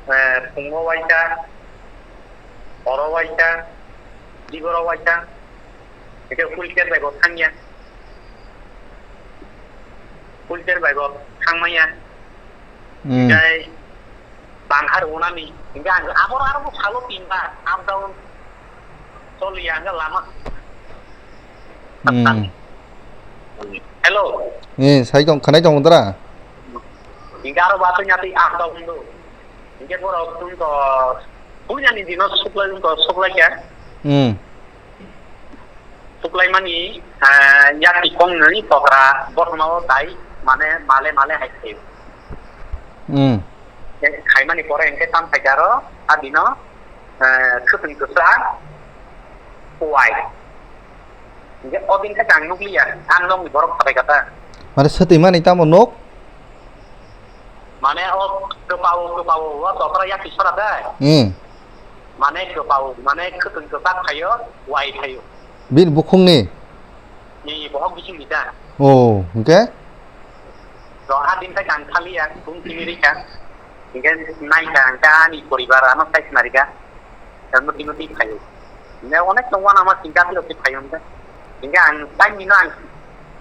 eh, phungo waisa, oro waisa, diboro waisa, hingke wheelchair bai bo thangya. Wheelchair bai bo thangmaya. Hmm. Jai Bangkhar unani, hingke ang aboro aro bo salo tinba, up down choliya, hingke lama. Hmm. Hello. Eh, sai tong, khanai tong dra. Hingke aro ba twi nyatwi ang tong do. Hingke borok tong to, punya ni dino suklai tong to suklai kya. Hmm. Suklai mani, eh, yati kong ni tokra bothono tai, mane male male hai khe. Hmm. Khai mani pore hingke tam sai aro, a dino, eh, khwtwng kwchak, kuwai. Hingke o din khe ang nukliya, ang nokni borok sabai kha ta. Mane swtwi mani tamo nuk? Mane o kwpao, kwpao, o tokra yati sora dai. Hmm. Mane kwpao, mane khwtwng kwchak phaio, wai phaio. Bini bukhungni? Ni bohok bising ni ta. Oh, hingke? To a din khe ang khaliya, bung tini rikha. Hingke nai kha ang ani poribar ano sai khna rikha. Muti muti phaio. Hingke onek tong wana ma singka tiro se phaio hingke. Hingke ang time ni no ang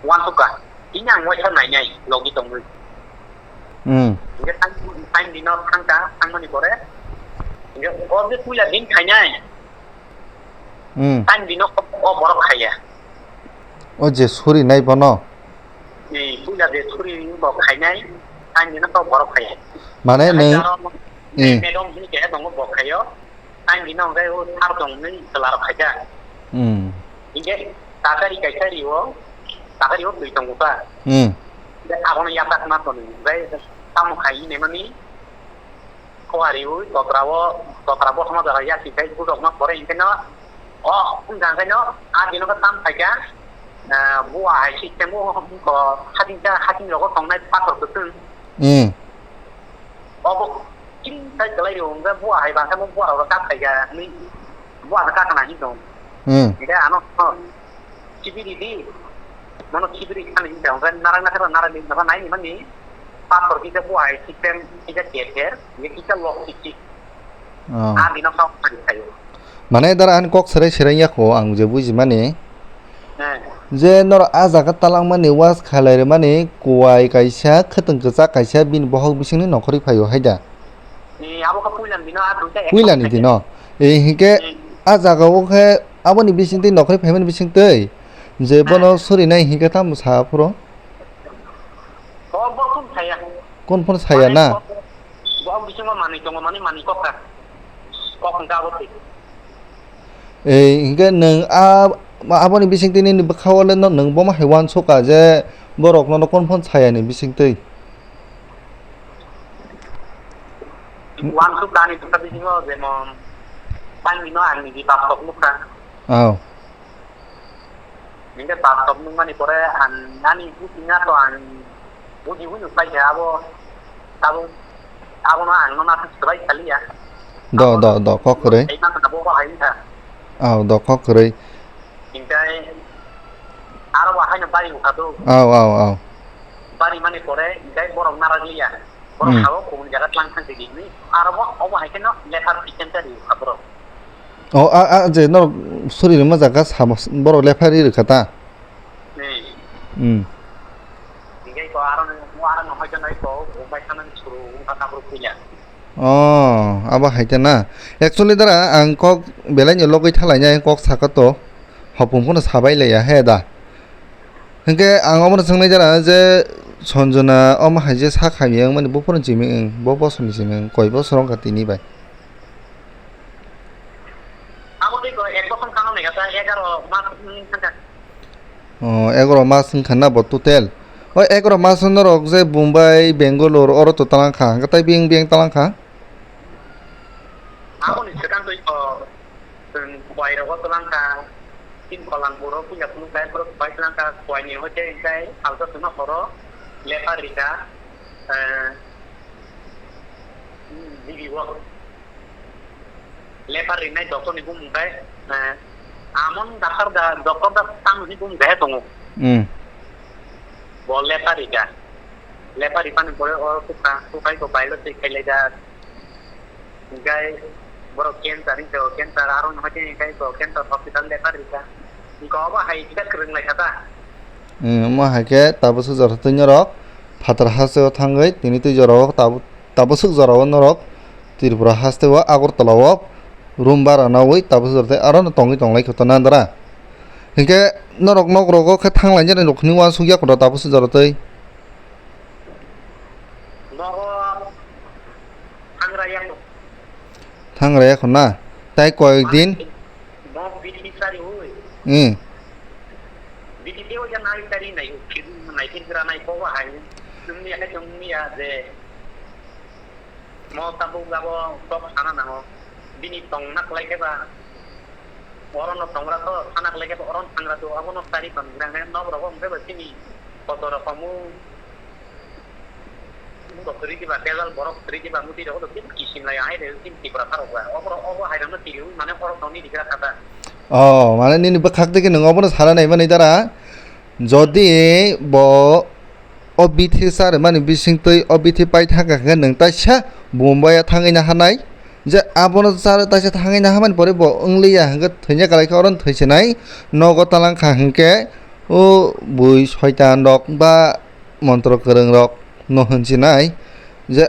wansukha. Tini ang waisa nai nai logi tongwi. Hmm. Hingke time, time ni no thangkha, thangmani pore. Hingke o je puila din khainai. Hmm. Time ni no o borok khaiya. O je suri nai bono? Ni puila je suri bo khainai, time ni no o borok khaiya. Mane nung, hmm. Medom hini keha tongo bo khaio. Ang bini hwnkhai o sar tongmani chwla rok khaikha. Hmm. Hinkhe takari kaisa rio, takari o twi tongo kha. Hmm. Hinkhe abono yatak ma toni, hinkhe tamo khai hinwi mani kowari o totra o, totra bosongma jaga yasi khai budok ma pore hinkhe no, o wngkha hinkhe no, a bini khe tam khaikha, ah, bua hai system o, o, hating kha, hating rogo tongnai pathor kwchwng. Hmm. Obo chini sai kwlai rw, hwnkhe bua hai bangkhe bo bua rok kap khaikha hinwi bua no kakna hinwi tong. Hmm. Hwnkhe ano, no, khibiri di, mono khibiri khan hinwi tong, hwnkhe narak nakhar narak di, nakhar nai ni mani pathor kisa bua hai system kisa kether, hwnkhe kisa lok kisi. Oh. A bino kok khan khaio. Mane dara ani kok serai serai ya kho, ang je bujimani. Hmm. Je norok a jaga talangmani was khalai rwmani kuwai kaisa, khwtwng kwchak kaisa bini bohok bisingni nokhorwi phaio hai da? Ni abo khe puilani dino a duita ek puilani kok dino. E hinkhe hmm. A jaga o khe aboni bisingtwi nokhorwi phaimani bisingtwi je hmm. Bono surinai hinkhe tamo sa phuru? Bo, bo kun saya. Kun phano saya mane na? Bo, bo bisingo manwi tongo, mane manwi kok kha. Kok hwnkhe abo thwi. Ei, hinkhe nwng a, aboni bisingtwi nini bwkha-o le no, nwng bomo hai uansukha je borok nono confront sayani bisingtwi? Uansukha ani bwkha bisingo, jemon, tangwino ang niji baptok nukha. Oh. Hinkhe baptok nukmani pore ang ani buchingya to ang buji hwnwi paikha abo tabuk abono ang nono aswk swbai saliya. Do, do, do, kok kwrwi. Tei masa bo bo hai wngkha. Aw, do, kok kwrwi. Hinkhe aro bo haino bari wngkha do. Aw, aw, aw. Bari mani pore hinkhe borok narak liya. Borok hmm. Sabo kubun jaga tlang thang tidi hinwi aro bo obo hai kheno letter system ta ri wngkha borok. O, a, a, je norok suri rwma jaga sabo borok letter ri rwkha ta? Hmm. Hmm. Hinkhe ko aro no, aro no hoito nai ko, o bai sanani suru wngkha tabuk puila. Oh, abo hai ta na. Actually dara ang kok belai ni logwi thalai nai kok saka to. Hopung phano sabai laiya he da. Hinkhe ang omono swngnai jara je Sanjana omo hai je sak hamya wngmani bo phano chimi wng, bo bosor ni chimi wng, koi bosor wngkha tini bai? Abo tei koi ek bosor wngkha nang nai kha, egaro mas wng thangkha. Oh, egaro mas wngkha na bo total? O egaro mas norok je Bombay, Bangalore oro to talang kha, hwnkhe tei biyang biyang talang kha? Aboni swkang twi kok. Chwng Kuwai rogo twlang kha, tin Kolangpuro puila phunuk kha, borok Kuwai twlang kha, Kuwai ni hoite hinkhe salsa chwngno horo letter rikha, eh, D B o. Letter rinai doctor ni bumung khe, eh, Amon Dakar da, doctor da tang ni bumung khe tongo. Hmm. Bo letter rikha. Letter ripani pore o tukha, tukhai ko bailo twi khailai da. Hinkhe borok cancer, hinkhe o cancer, aro no hwnkhe hinkhe o cancer hospital letter rikha. Hinkhe obo hai kisa kwrwng lai kha ta. Hmm, omo hai khe tabuk swk jora twi norok phatar hasteo thangwi tini twi jorao tabuk, tabuk swk jorao norok Tripura hasteo Agartala o room bara nawi tabuk swk jora twi aro no tongwi tong lai kha to na dara. Hinkhe norok nok rogo khe thanglainani rok hwnwi uansuk ya kono tabuk se jora twi. Nogo thangra ya. Thangra ya khona. Tai koyek din. Bo bithi sari hui. Hmm. Bithi teo ya nai tari nai. Nai tin gra nai ko wa hai. Tumni ya tumni ya je. Mo tabuk abo kok sana nango. Bini tong nak lai khe ba. Oro no tongra to sana lai khe ba oro no thangra to abo no tari tong gra ne nok rogo hwnkhe ba chini kotor rokomu. Bo kwrwi diba, tejal borok kwrwi diba, muti rok do tin kisim lai, hai de tin Tripura sarok ba. Obo, obo hai rok no tiriwi, mane, borok tongni digra kata. Oh, mane nini bwkhak tei khe nwng obono sana nai mani dara. Jodi bo o bithi sa rwmani bising twi o bithi pai thangkha hwnkhe nwng taisa Bombaya thangwi naha nai. Je abono sa taisa thangwi naha mani pore bo wngliya hwnkhe thwina kalai khe oro no thwisinai. Nogo talang kha hwnkhe o bui soitan rok ba montro kwrwng rok no hwnsinai je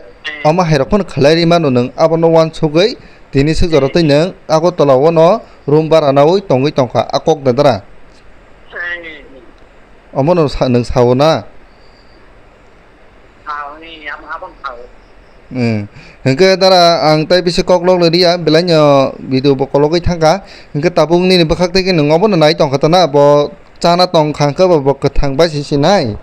omo hai rok phano khlai ri mano nwng abono uansugwi tini swk jora twi nwng Agartala o no room bara nawi tongwi tongkha a kok da dara. Omo no sa-, nwng sao na? Sao ni, abo, abo sao. Hmm. Hwnkhe dara ang tai bisi kok lok le riya, belai no video bo kologwi thangkha. Hwnkhe tabuk nini bwkhak tei khe nwng obono nai tongkha ta na, bo chana tongkha hwnkhe bo, bo kwthang bai si sinai.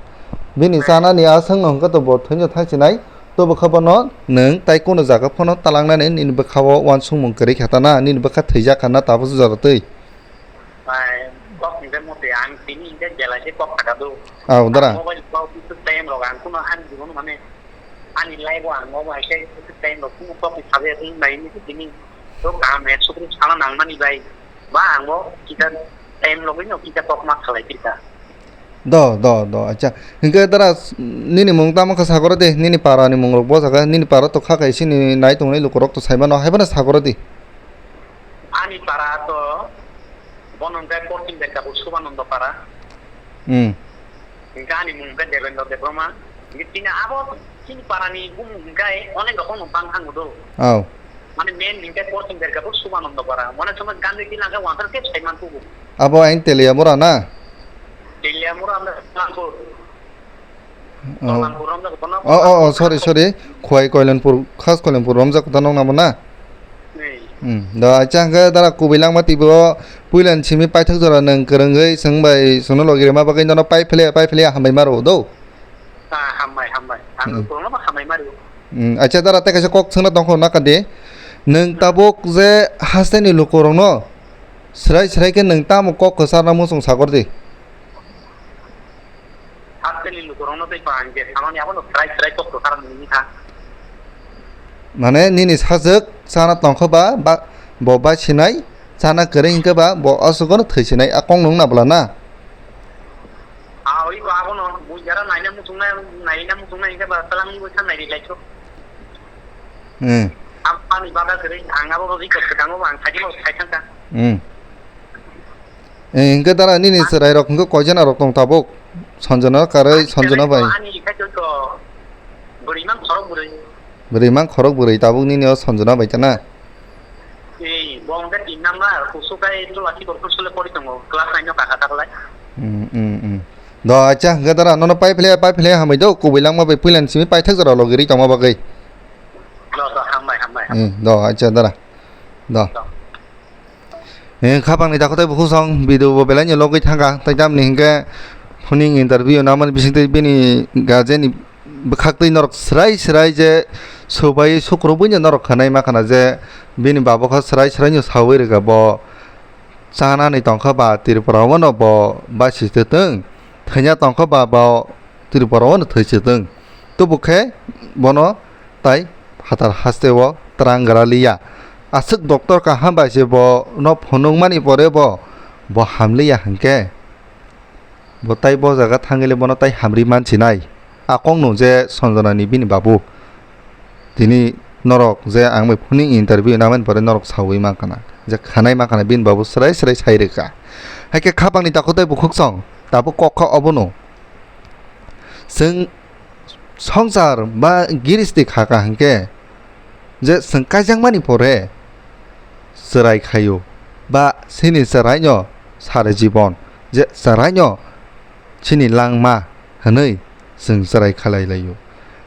Bini chana ni aswk no hwnkhe to bo thwino thang sinai. To bwkha bono nwng tai kono jaga phano talangnani nini bwkha o uansukmung kwrwi kha ta na, nini bwkha thwijak kha na tabuk jora twi. Bai, kok hingke mote ang tini hingke belai se kok taka do. Au, dara. Ang mobile kok bisu time rok ang kuno ani jibono mane ani life o ang mobile hai se bisu time rok kuno kok ni sabe tini nai ni tini to kaham he sukri sana nang mani bai. Ba ang bo kita time rok no kita kok ma khalai kita. Do, do, do, acha. Hingke dara s-, nini mung tamo kha sakoro de, nini para ni mung rok bo jaga, nini para to kha kai sini nai tongnai luku rok to sai mano, hai bono sakoro de. Ani para to bono hwnkhe Porting Berkabo Subanando para. Hmm. Hwnkhe ani mung hwnkhe Devendra Debbarma. Hwnkhe chini abo chini parani bumung hwnkhe onek rokom no bang thango do. Au. Mane main hwnkhe Porting Berkabo Subanando para. Mane sono Gandhi Dina hwnkhe wansar khe sai man tubu. Abo ain Teliamura na? Teliamura hwnkhe Langkur. Oh. Langkur romjak kono. Oh, oh, oh, sorry, sorry. Khwai Koilanpur, khas Koilanpur romjak kono nang namo na? Hmm. Da, acha hwnkhe dara kubui langma twibo puila ni simi paithak jora nwng kwrwngwi chwng bai chwngno logi rwma bagwi nono pai philiya, pai philiya hambai maro do. Ah, hambai, hambai. Ang hmm. Kwrwngno bo hambai mari. Hmm, acha dara tei kaisa kok swngna tongkho naka de. Nwng hmm. Tabuk je hasteni lukurokno swrai swrai khe nwng tamo kok kwcharna muchung sakor di. Hasteni lukurokno tei pahang je samani abono swrai swrai kok kwchar nini kha. Mane nini sajwk chana tongkha ba, ba, bo bai sinai, chana kwrwi hinkhe ba bo aswkno thwi sinai, a kok nwng na bwla na? A oi ba abono bui jara naina muchungnai, naina muchungnai hinkhe ba twlangni bwsa nai ri lai kho. Hmm. Ang ani bada kwrwi ang abo bo request kwtango ang thajima thai thangkha. Hmm. Eh, hingke dara nini chwrai rok hingke koijana rok tong tabuk? Sanjana karwi, ani Sanjana bai. Ani ikai to to bwrwi mang khorok bwrwi. Bwrwi mang khorok bwrwi tabuk nini o Sanjana bai tana? Eh, bo hingke tin number, kusu kai to laki borok sule pori tongo, class nine o kaka taklai. Hmm, hmm, hmm. Do, acha, hingke dara nono pai philiya, pai philiya hambai do, kubui langma bai puila ni simi paithak jora logi ri tongma bagwi. Do, do, hambai, hambai, hambai. Hmm, do, acha, dara. Do. Do. Eh, khapang ni dakhotai bukhuk song video bo belai ni logwi thangkha, tai tamni hinkhe phuning interview namani bisingtwi bini guardian ni bwkhak twi norok swrai swrai je subai sukrubui no norok khwnai ma khna je bini baba kho swrai swrai no saui rwkha bo chanani tongkha ba Tripura o no bo basi twtwng thwina tongkha ba bo Tripura o no thwi swtwng. Tubukhe bono tai phatar haste o twrang gra liya. Aswk doctor kaham bai se bo no phunukmani pore bo, bo hamliya hinkhe, bo tai bo jaga thangwi le bono tai hamri mansinai. A kok no je Sanjana ni bini babu. Tini norok je ang bai phone interview namani pore norok saui mankha na, je khanai mankha na bini babu swrai swrai sai rwkha. Haikhe khapang ni takhuk tei bukhuk song tabuk kok kha obono. Chwng songsar ba giristi kha kha hinkhe je chwng kaijakmani pore chwrai khaio ba chini chwraino sara jibon je chwraino chini langma hwnwi chwng chwrai khlai laio.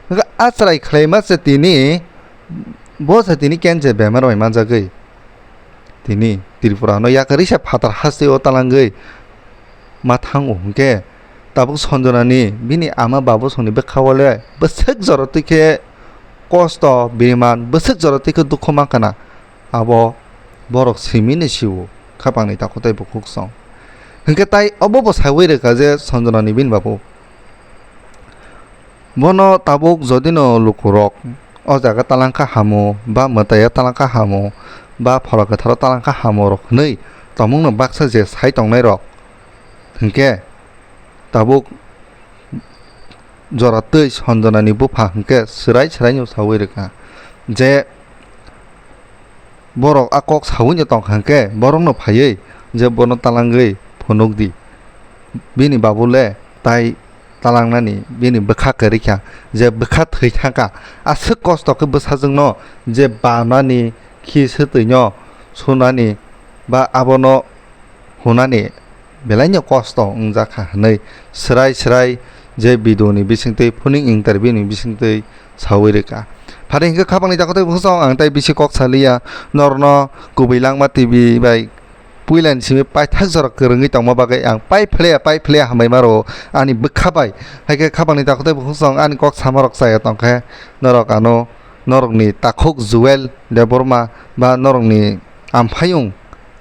Hwnkhe a chwrai khlaima se tini, bo se tini cancer bemar bai manjagwi tini Tripura no yakarwi se phatar hasteo talangwi ma thango. Hwnkhe tabuk Sanjanani bini ama babosongni bwkha o le bwswk jora twi khe kosto, biman, bwswk jora twi khe dukhu mankha na. Abo borok simi ni sio, khapangni takhuk tei bukhuk song. Hwnkhe tai obo bo saui rwkha je Sanjanani bini babu. Bono tabuk jodi no lukurok o jaga talangkha hamo, ba mwtaiya talangkha hamo, ba phola kwtharo talangkha hamo rok hwnwi tongmungno baksa je sai tongnai rok, hwnkhe tabuk jora twi Sanjanani bupha hwnkhe swrai swraino saui rwkha je borok a kok saui no tongkha hwnkhe borokno phaiwi je bono talangwi phunukdi. Bini babu le tai talangnani bini bwkha kwrwi kha, je bwkha thwi thangkha, aswk kosto khe bwsajwkno je banani, khi swtwino sunani ba abono hwnani belaino kosto wngjakha hwnwi swrai swrai je video ni bisingtwi phuning interview ni bisingtwi saui rwkha. Phari hwnkhe khapangni takhuk tei bukhuk song ang tai bisi kok saliya, norokno kubui Langma T V bai puilani simi paithak jora kwrwngwi tongma bagwi ang pai phleya pai phleya hambai maro ani bwkha bai. Hai khe khapangni takhuk tei bukhuk song ani kok samarok chaya tongkhe norok ano norokni takhuk Joel Debbarma ba norokni amphayung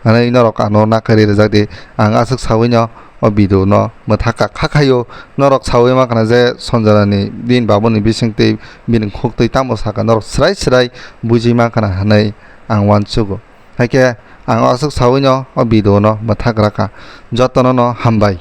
hwnwi norok ano nakarwi rwjakdi. Ang aswk saui no o video no mwthaka kha khaio, norok saui mankha na je Sanjanani bini babuni bisingtwi bini khuktwi tamo sakha norok swrai swrai buji mankha na hwnwi ang uansugo. Hai khe ang aswk saui no o video no mwthak rakha. Jotono no hambai.